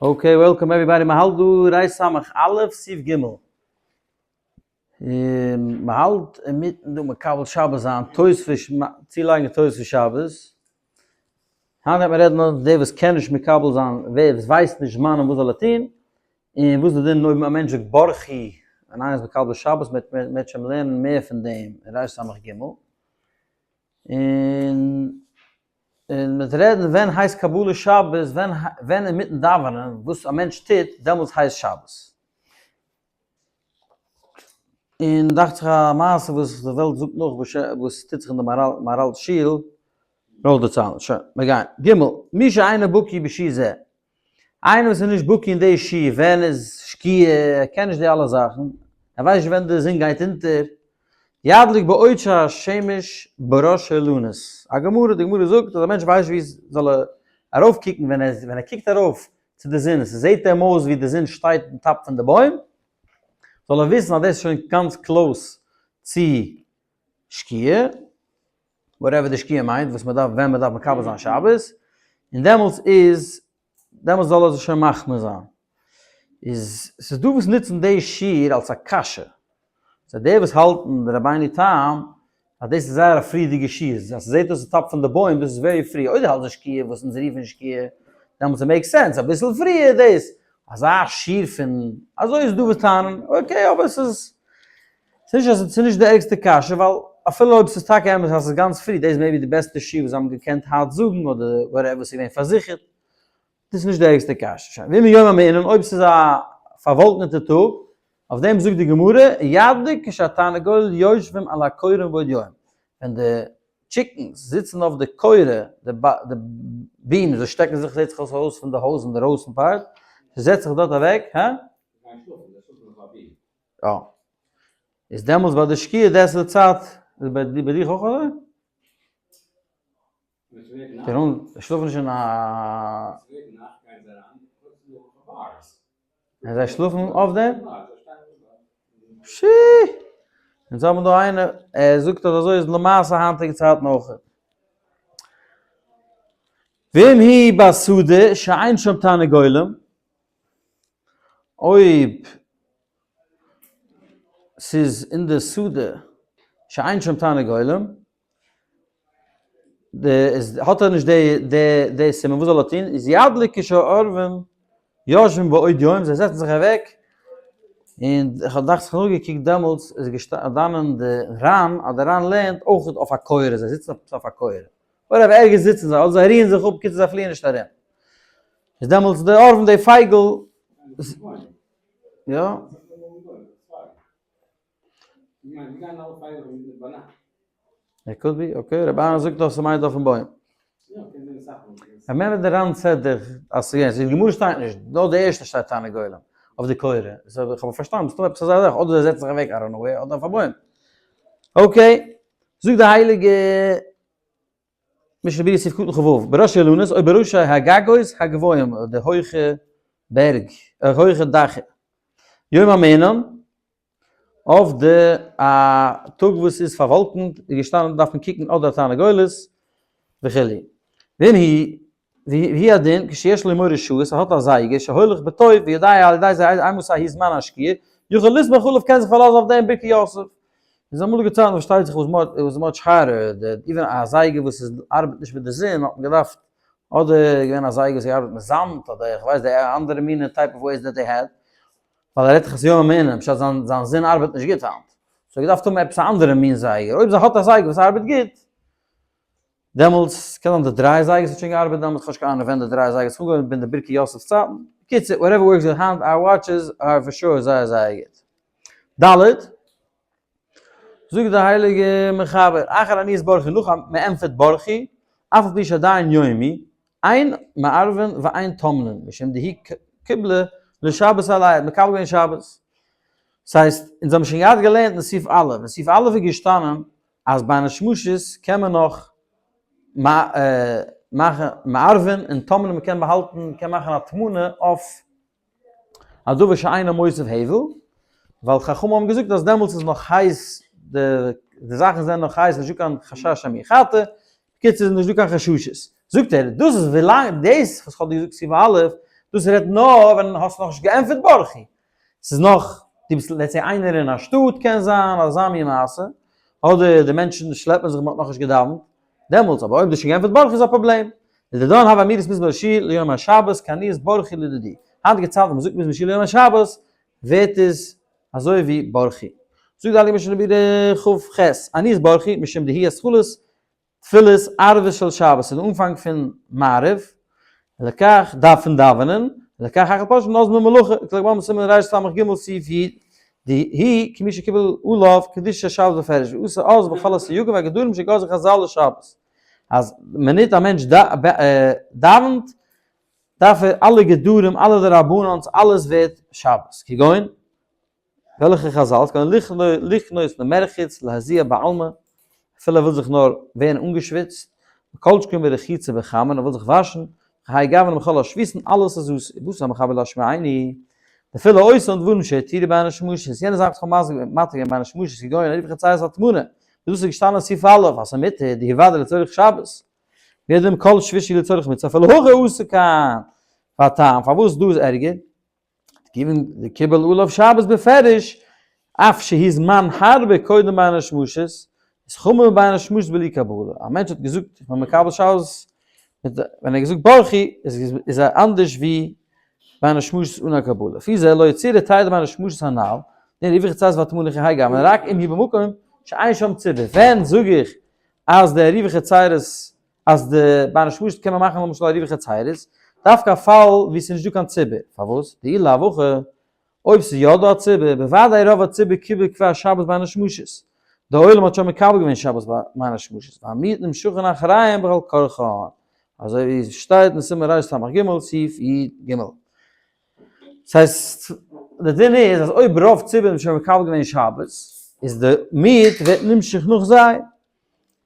Okay, welcome everybody, מען האלט דא ריש סמך א' סעיף ג'. און מען האלט אינמיטן דא מקבל שבת זיין תוספות צולייגן תוספות שבת. היינט גייט מען רעדן אויף דער וואס קען נישט מקבל זיין, ווער וואס ווייסט נישט זמנים וואס זאל ער טון, און וואס איז די דין אויב א מענטש זאגט ברכי ווען איינער איז מקבל שבת, מען וועט שוין לערנען מער פון דעם אין ריש סמך ג'. און און מ'וועט רעדן ווען הייסט קבלת שבת, ווען ווען אינמיטן דאווענען וואס א מענטש טוט דעמאלטס הייסט שבת. און דאכט זיך א מעשה וואס די וועלט זאגט נאך וואס טוט זיך אין די מהרל שול, נאך דערציילן. שוין, מיר גייען. ג. מי שאינו בקי בשיעור זה, איינער וואס איז נישט בקי אין די שיעור ווען איז שקיעה, ער קען נישט די אלע זאכן, ער ווייסט נישט ווען די זון גייט אונטער, ידליק בעוד שהשמש בראש האילנות, א גמרא, די גמרא זאגט אז א מענטש ווייסט ווי זאל ער ארויף קוקן ווען ער ווען ער קוקט ארויף צו די זון, ס'זעט אים אויס ווי די זון שטייט אין top פון די בוים, זאל ער וויסן אז דאס איז שוין גאנץ close צו שקיעה, whatever די שקיעה מיינט, וואס מען דארף ווען מען דארף מקבל זיין שבת, און דעמאלטס איז, דעמאלטס זאל ער זיך שוין מחמיר זיין. איז ס'איז דא וואס נוצן די שיעור אלס א קשיא. סא די וואס האלטן די רבינו תם אז דאס איז זייער א פריערדיגע שיעור, אז ס'זעט אויס די top פון די בוים, דאס איז very פרי, אויב דו האלטסט די שקיעה וואס אונז רופן שקיעה, דעמאלטס איז make sense, אביסל פריער דאס, אזא שיעור פון, אזוי איז דא וואס טענה'ן, okay אבער ס'איז ס'איז נישט אז ס'איז נישט די ערגסטע קשיא, ווייל אפילו אויב ס'איז טאקע אמת אז ס'איז גאנץ פרי, דאס איז maybe די בעסטע שיעור וואס זיי האבן געקענט היינט זאגן אדער whatever ס'איז געווען פארזיכערט, דאס איז נישט די ערגסטע קשיא. שוין, ואם יום המעונן, אויב ס'איז א פארוואלקענטע טאג, אויף דעם זאגט די גמרא, ידליק כשהתרנגול יושבים על הקורה מבעוד יום, ווען די chickens זיצן אויף די קורה, די beams וואס שטעקן זיך זעט זיך אויס ארויס פון די הויז אינדערויסן part, ס'זעצט זיך דארט אוועק, הא? יא. איז דעמאלטס ביי די שקיעה דעס איז די צייט, איז ביי דיך אויך אזוי? זיי שלאפן נישט אין א. און זיי שלאפן אויף דעם? פשי! אונז האבן דא איינער, ער זאגט אז אזוי איז למעשה היינטיגע צייטן אויך. ואם היא בשדה שאין שם תרנגולים, אויב ס'איז אין די שדה שאין שם תרנגולים, די איז האט ער נישט די די די סימן וואס זאל ער טון איז ידליק כשהעורבים יושבים בעוד יום זיי זעצן זיך אוועק און איך האב דאכט זיך נאכגעקוקט דעמאלטס איז געשטאנען די רן אז די רן לערנט אויך אויף א קורה זיי זיצן עפעס אויף א קורה אדער ערגעץ זיצן זיי אדער זיי רוען זיך אפ קיצור זיי פליען נישט ארום איז דעמאלטס די עורבים די פייגל יא. It could be, okay, רבי אהרן זאגט דאך ס'מיינט אויפן בוים. remember די רן סדר אז ס'איז געווען, אין גמרא שטייט נישט, נאר די ערשטע שטייט תרנגולים, אויף די קורה, so איך האב פארשטאנען, מסתמא עפעס אזא זאך, אדער זיי זעצן זיך אוועק, I don't know where, אדער אויף א בוים. Okay, זאגט די הייליגע משנה ברורה סעיף קטן כ ו, בראש האילנות או בראשי הגגות הגבוהים, די הויכע בערג, הויכע דאכער, יום המעונן, אויף די א טאג וואס איז פארוואלקנט איז געשטאנען דארף מען קוקן אדער תרנגולת וכו'. ואם היא והיא הדין כשיש לו מורה שעות ער האט א זייגער שהולך בטוב ויודע על ידי זה אימתי הוא זמן השקיעה יכול לסמוך עליו קען זיך פארלאזן אויף דעם ברכי יוסף. איז אמאליגע צייטן פארשטייט זיך was much harder even א זייגער וואס איז ארבעט נישט מיט די זון האט מען געדארפט אדער געווען א זייגער וואס געארבעט מיט זאמד אדער איך ווייס די אנדערע מינע type of ways that they had. ווייל ער רעדט דאך אז יום המעונן, פשט זיין זיין זון ארבעט נישט גוט היינט. so ער געדארפט האבן עפעס א אנדערע מין זייגער. אויב זיי האט א זייגער וואס ארבעט גוט, דעמאלטס קען זיין די דריי זייגערס האט שוין געארבעט דעמאלטס, כ'האב נישט קיין אהנונג ווען די דריי זייגערס האט אנגעהויבן, בין די ברכי יוסף'ס צייטן. בקיצור, whatever works good היינט, our watches are for sure זייער זייער גוט. ד. זאגט דער הייליגער מחבר, אחר עניית ברכי, נאך מען ענטפערט ברכי, אף על פי שעדיין יומי, אין מערבין ואין טומנין, משום דהיא קיבלה לשבת עליה, מקבל געווען שבת. דאס הייסט, אונז האבן שוין געהאט געלערנט אין סעיף א', אין סעיף א' איז געשטאנען אז בין השמשות קען מען נאך מאכן מערבין און טומנין, מען קען באהאלטן, מען קען מאכן הטמנה אויף א דבר שאינו מוסיף הבל, ווייל חכמים האבן געזאגט אז דעמאלטס איז נאך הייס, די זאכן זענען נאך הייס, נישטא קיין חשש שמא יחתה, בקיצור איז נישטא קיין חששות. זאגט ער, דאס איז ווילאנג, דאס וואס כ'האב דיר געזאגט סעיף א', דאס רעדט נאר ווען האסט נאכנישט געענטפערט ברכי, ס'איז נאך, דו ביסט let's say איינער אין א שטאט קען זיין אזא מין מעשה, אדער די מענטשן שלעפן זיך מ'האט נאכנישט געדאווענט, דעמאלטס, אבער אויב דו האסט שוין געענטפערט ברכי איז א פראבלעם. לדידן הוה אמירת מזמור שיר ליום השבת כעניית ברכי לדידי. היינטיגע צייטן ווען מ'זאגט מזמור שיר ליום השבת ווערט עס אזוי ווי ברכי. זאגט די הייליגע משנה ברורה כ ח, עניית ברכי משום דהיא התחלת תפילת ערבית של שבת איז די אנפאנג פון מעריב, לכך דארף פון דאווענען, לכך הכל פושעים נאזן במלאכה, כלגמ סימן רס"ג סעיף י, דהיא כמי שקיבל עליו קדושת שבת בפירוש, ועשה אז בכל הסייגים והגדרים שגזרו חזל לשבת, אז מינוט א מענטש דאווענט דארף ער אלע גדרים אלע דרבנן'ס אלעס ווערט שבת, כגון וועלכע חזל קען לכנוס למרחץ להזיע בעלמא, אפילו ער וויל זיך נאר ווערן אנגעשוויצט, מכל שכן ברחיצה בחמין, ער וויל זיך וואשן, כהאי גוונא בכל השוויסן, אלעס איז אסור, וואס איז המחבר להשמיעני, אפילו אותן דברים שהתירו בין השמשות, יענע זאך וואס כ'האב מתיר געווען בין השמשות כגון עירובי חצירות הטמנה, וואס דאס איז געשטאנעין סעיף א' אז ס'מותר, דהיא ודאי לצורך שבת, ווערט דעם כל שבישי לצורך מצוה, אפילו הכא אסור כאן, והטעם פארוואס דא איז ערגער, כיוון דקיבל עליו שבת בפירוש, אף שהיא זמן הרבה קודם בין השמשות, איז חמור מבין השמשות בלי קבלה. א מענטש האט געזאגט איך בין מקבל שבת, מיט ווען ער האט געזאגט ברכי, איז ער אנדערש ווי בין השמשות אן א קבלה. לפי זה לא יציר היתר בין השמשות הנל, דהן עירובי חצירות והטמנה וכהאי גוונא, רק אם היא במקום שאין שם ציבור. ווען זאג איך אז די עירובי חצירות אז די בין השמשות קען מען מאכן למשל עירובי חצירות, דווקא א פאל וואו ס'איז נישט דא קיין ציבור, פארוואס? דאי לאו הכי, אויב ס'איז יא דא א ציבור, בוודאי רוב הציבור קיבל כבר שבת בין השמשות, די עולם האט שוין מקבל געווען שבת בין השמשות, והמיעוט נמשכין אחריהם בעל כרחן, אזוי ווי עס שטייט אין סימן רס"ג סעיף י ג. ס'הייסט, די דין איז אז אויב רוב ציבור האבן שוין מקבל געווען שבת, איז די מיעוט ווערט נמשך נאך זיי,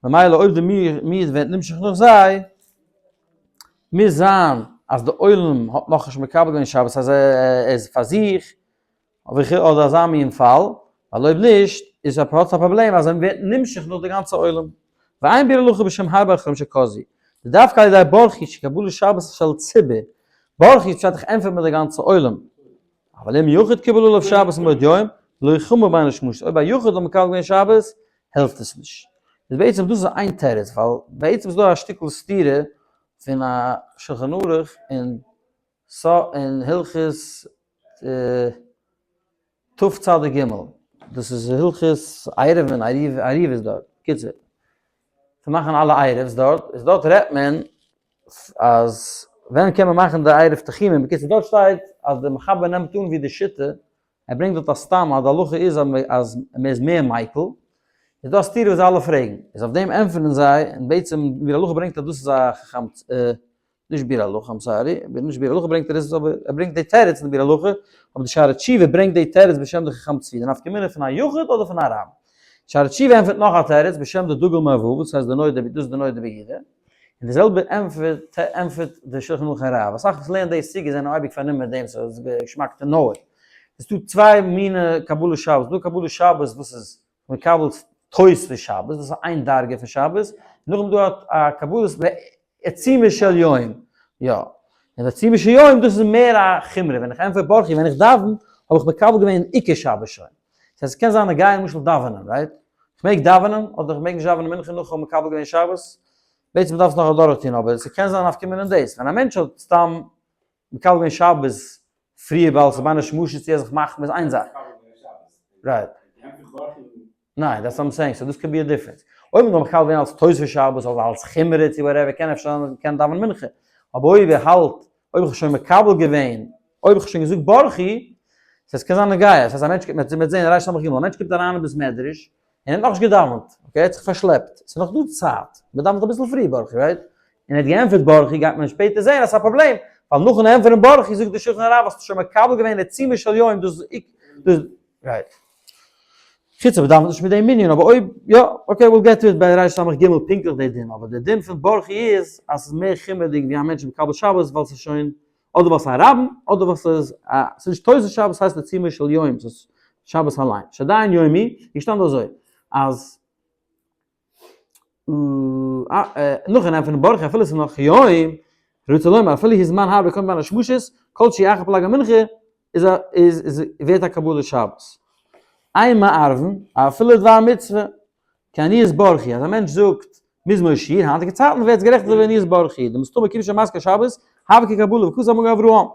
ממילא אויב די מיעוט ווערט נמשך נאך זיי, מוז זיין אז די עולם האט נאכנישט מקבל געווען שבת אז ער איז פאר זיך, אדער אזא מין פאל, ווייל אויב נישט איז א האט א פראבלעם אז ער ווערט נמשך נאך די גאנצע עולם. ואין ביאור הלכה בשם הרבה אחרים שכזו, דווקא על ידי ברכי שקבלת שבת של ציבור, ברכי פשט איך ענטפער מיט די גאנצע עולם, אבל אם יחיד קיבל עליו שבת מבעוד יום, לא חמור בין השמשות, אויב א יחיד האט מקבל געווען שבת, העלפט עס נישט. איז בעצם דאס איז איין תירוץ, ווייל בעצם איז דא א שטיקל סתירה פון א שלחן ערוך אין אין הלכות תצ"ג, דאס איז הלכות עירובין, עירוב איז דארט, קיצור, צו מאכן אלע עירוב'ס דארט, איז דארט רעדט מען אז ווען קען מען מאכן די עירוב תחומין, בקיצור דארט שטייט אז די מחבר נעמט אן ווי די שיטה, ער ברענגט דארט א סתם אז די הלכה איז אז מען איז מער מיקל, איז דא א סתירה וואס זיי אלע פרעגן, איז אויף דעם ענטפערן זיי, און בעצם ווי די הלכה ברענגט אז דאס איז א חכם, נישט ביאור הלכה, I'm sorry, נישט ביאור הלכה ברענגט ער עס, אבער ער ברענגט די תירוץ אין די ביאור הלכה, אבער די שערי תשובה ברענגט די תירוץ בשם די חכם צבי, די נפקא מינה פון א יחיד אדער פון א רבים. שערי תשובה ענטפערט נאך א תירוץ בשם די דגל מ ו, וואס הייסט די נודע בי, דאס איז די נודע ביהודה, און די זעלבע ענטפערט ענטפערט די שלחן ערוך הרב, אסאך וואס לערנען די סוגיא זענען אייביג פארנומען מיט דעם, סאו עס איז געשמאק to know it. עס איז דא צוויי מיני קבלת שבת, ס'דא קבלת שבת וואס איז מקבל תוספות שבת, דאס איז איין דרגה פון שבת, נאכדעם דא א קבלת בעיצומו של יום, יא, און בעיצומו של יום דאס איז מער א חומרא, ווען איך ענטפער ברכי ווען איך דאווען האב איך מקבל געווען עיקר שבת שוין, דאס הייסט עס קען זיין איך גיי למשל דאווענען, right? איך מעג דאווענען אדער איך מעג נישט דאווענען מנחה נאך איך האב מקבל געווען שבת? בעצם מ'דארף עס נאך אדורך טון אבער ס'קען זיין נפקא מינה אין דאס, ווען א מענטש האט סתם מקבל געווען שבת פריער ווייל ס'איז בין השמשות צו ער זיך מחמיר איז איין זאך. right. ניין, that's what I'm saying, so דאס קען be a difference. אויב מ'זאל מקבל ווערן אלס תוספות שבת אדער אלס חומרא צו whatever קען אפשר זיין אז מ'קען דאווענען מנחה. אבער אויב ער האלט, אויב איך האב שוין מקבל געווען, אויב איך האב שוין געזאגט ברכי, ס'הייסט ס'קען זיין נוגע, ס'הייסט א מענטש קומט, מ'וועט זען ר' סמך ג, א מענטש קומט אריין אין בית מדרש, און ער האט נאכנישט געדאווענט, okay, ער האט זיך פארשלעפט, ס'איז נאך דא צייט, מ'דאווענט אביסל פרי ברכי, right? און ער האט געענטפערט ברכי, גייט מען שפעטער זען אז ס'איז א פראבלעם, ווייל נאכן ענטפערן ברכי זאגט דער שולחן הרב האסטו שוין מקבל געווען עיצומו של יום, דאס איז, right. חוץ אויב דאווענט נישט מיט דעם מנין, אבער אויב יא, okay, we'll get to it ביי ר' סמך ג פונקטליך די דין, אבער די דין פון ברכי איז אז ס'איז מער חומר'דיג ווי א מענטש מקבל שבת ווייל ס'איז שוין אדער ווייל ס'איז א רבים, אדער ווייל ס'איז א, ס'איז נישט תוס' שבת, ס'הייסט עיצומו של יום, ס'איז שבת אליין. שעדיין יומי, איז געשטאנען אזוי, אז נאכן ענטפערן ברכי אפילו ס'איז נאך יום, רוצה לומר אפילו הזמן הרבה קודם בין השמשות, כל שהיא אחר פלג המנחה, איז א איז איז ווערט א קבלת שבת. אין מערבין, אפילו דבר מצוה, כעניות ברכי, אז א מענטש זאגט מזמור שיר, היינטיגע צייטן ווערט עס גערעכנט אזוי ווי עניות ברכי, דמסתמא כיוון שמזכיר שבת, הוה כקבלה וכתב מגן אברהם.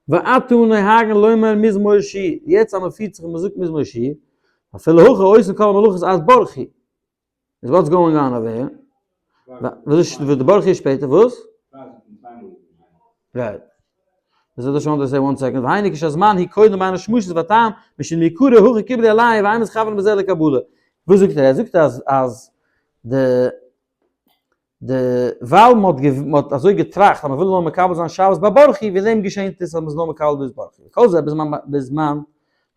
ועתה נוהגין לומר מזמור שיר, יעצט אז מען פירט זיך און מען זאגט מזמור שיר, אפילו הכי עושין כל המלאכות עד ברכי. איז what's going on over here? וואס איז די ברכי איז שפעטער וואס? right. דאס איז דאס שוין דאס one second. והיינו כשהזמן היא קודם בין השמשות והטעם משום מעיקרא הכי קיבלו עלי' ואין מתכוונין בזה לקבלה. וואס זאגט ער? ער זאגט אז אז די די ווייל מ'האט מ'האט אזוי געטראכט אז מ'וויל נאר מקבל זיין שבת ביי ברכי וועגן דעם געשענט עס אז מ'איז נאר מקבל ביז ברכי. כל זה בזמן בזמן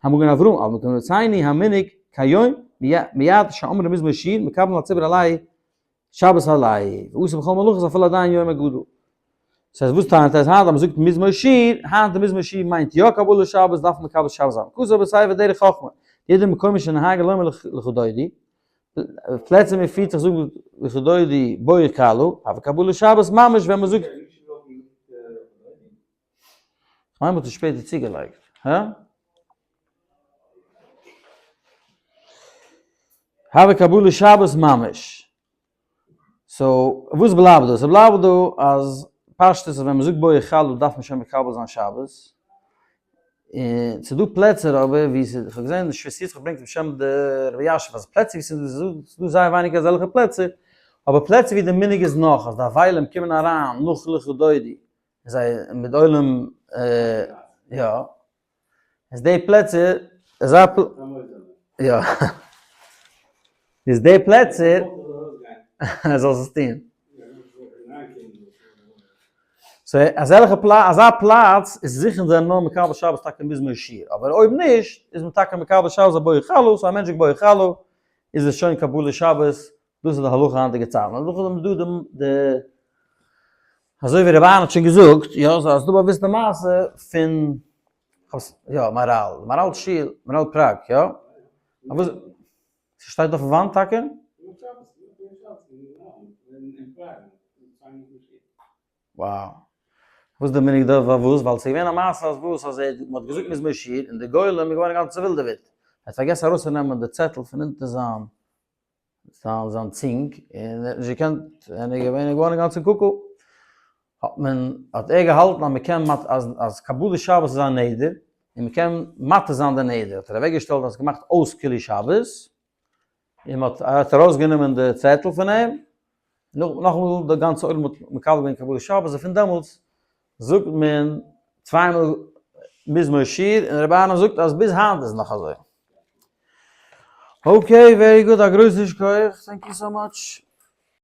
המגן אברהם אבל במקומותינו המנהג כיום מיד שאמרו מזמור שיר מקבלין הציבור עלי' שבת עלי' ועושים בכל מלאכות אפילו עדיין יום הגדול. ס'הייסט וואס טענה'ט ער אז היינט אז מ'זאגט מזמור שיר, היינט די מזמור שיר מיינט יא קבלת שבת דארף מען מקבל שבת זיין. כתוב בספר דרך חכמה, יעדע מקום שנהגו לומר לכה דודי, פלעצער מען פירט זיך זאגן לכה דודי בואי כלה, אבער קבלת שבת ממש ווען מ'זאגט. כ'מיין מ'האט עס שפעטער צוגעלייגט. הא? הוה קבלת שבת ממש. so וואס בלייבט דא? ס'בלייבט דא אז פשטות אז ווען מ'זאגט בואי כלה דארף מען שוין מקבל זיין שבת. און ס'דא פלעצער אבער ווי ס'איז, כ'האב געזען די שפת יצחק ברענגט בשם די רבי יאשע אז פלעצער ווי ס'איז דא זייער ווייניג אזעלכע פלעצער, אבער פלעצער ווי די מנהג איז נאך אז די אבלים קומען אריין נאך לכה דודי, זיי מיט עולם יא איז די פלעצער אזא יא איז די פלעצער זאלסט עס טוהן so אזעלכע פלאץ אזא פלאץ איז זיכער זיי נאר מקבל שבת טאקע מזמור שיר אבער אויב נישט איז מען טאקע מקבל שבת א בואי כלה so א מענטש זאגט בואי כלה איז עס שוין קבלת שבת דאס איז די הלכה היינטיגע צייטן, און נאכדעם איז דא די אזוי ווי רבי אהרן האט שוין געזאגט, יא, ס'איז דא באוויסטע מעשה פון, יא, מהר"ל, מהר"ל שיל, מהר"ל פראג, יא? ס'שטייט אויפן וואנט טאקע? Wow. וואס די מנהג דארט פארוואס? ווייל ס'איז געווען א מעשה אז וואס אז ער מ'האט געזאגט מזמור שיר און די גולם איז געווארן גאנץ צעווילדעוועט. ער האט פארגעסן ארויסצונעמען די צעטל פון אונטער זיין זיין זיין צונג און ער האט נישט געקענט און ער איז געווען געווארן אינגאנצן קוקו. האט מען האט ער געהאלטן אז מ'קען אז אז קבלת שבת איז א נדר און מ'קען מתיר זיין די נדר האט ער אוועקגעשטעלט אז געמאכט אויס כלי שבת און מ'האט ער האט ארויסגענומען די צעטל פון אים נאכאמאל די גאנצע עולם האט מקבל געווען קבלת שבת און פון דעמאלטס זאגט מען צוויי מאל מזמור שיר און רבי אהרן זאגט אז ביז היינט איז נאך אזוי. okay very good א גרויסן שכוח thank you so much.